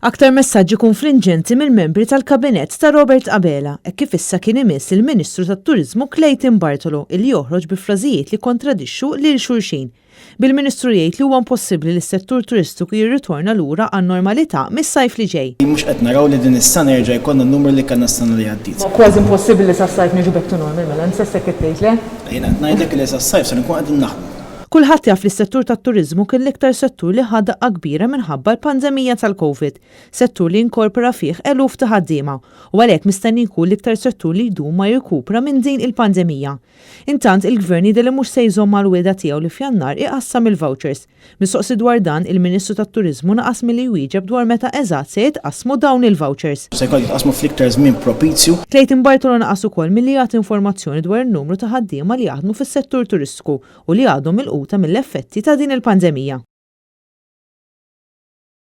Aktar messaġġi kunflinġenti mill-membri tal-Kabinett ta' Robert Abela, hekk kif issa kien imiss lill-Ministru tat-Turiżmu Clayton Bartolo illi joħroġ bi frażijiet li kontradixxu lil xulxin. Bil-Ministru jgħid li huwa impossibbli li s-settur turistiku jirritorna lura għan-normalità mis-sajf li ġej. Mhux qed naraw li din is-sena jerġa' jkollna n-numri li kellna s-sena li għaddiet. Kważi impossibbli li sas-sajf niġu back to normal mela, int stess hekk qed tgħid, le? Jiena qed ngħidlek li sas-sajf se nkunu qegħdin naħdmu. Kulħadd jaf li s-settur tat-turiżmu kien l-iktar settur li ħa daqqa kbira minħabba l-pandemija tal-Covid, settur li inkorpora fih eluf ta' ħaddiema u għalhekk mistenni jkun l-iktar settur li jdum ma jirkupra minn din il-pandemija. Intant, il-Gvern jidher li mhux se jżomm mal-wiegħda tiegħu li f'Jannar iqassam il-vouchers. Mistoqsi dwar dan, il-Ministru tat-Turiżmu naqas milli jwieġeb dwar meta eżatt se jitqassmu dawn il-vouchers. Se jkollhom jitqassmu fl-iktar żmien propizju. Clayton Bartolo naqas ukoll milli jagħti informazzjoni dwar in-numru ta' ħaddiema li jaħdmu fis-settur turistiku u li għadhom milquta mill-effetti ta' din il-pandemija.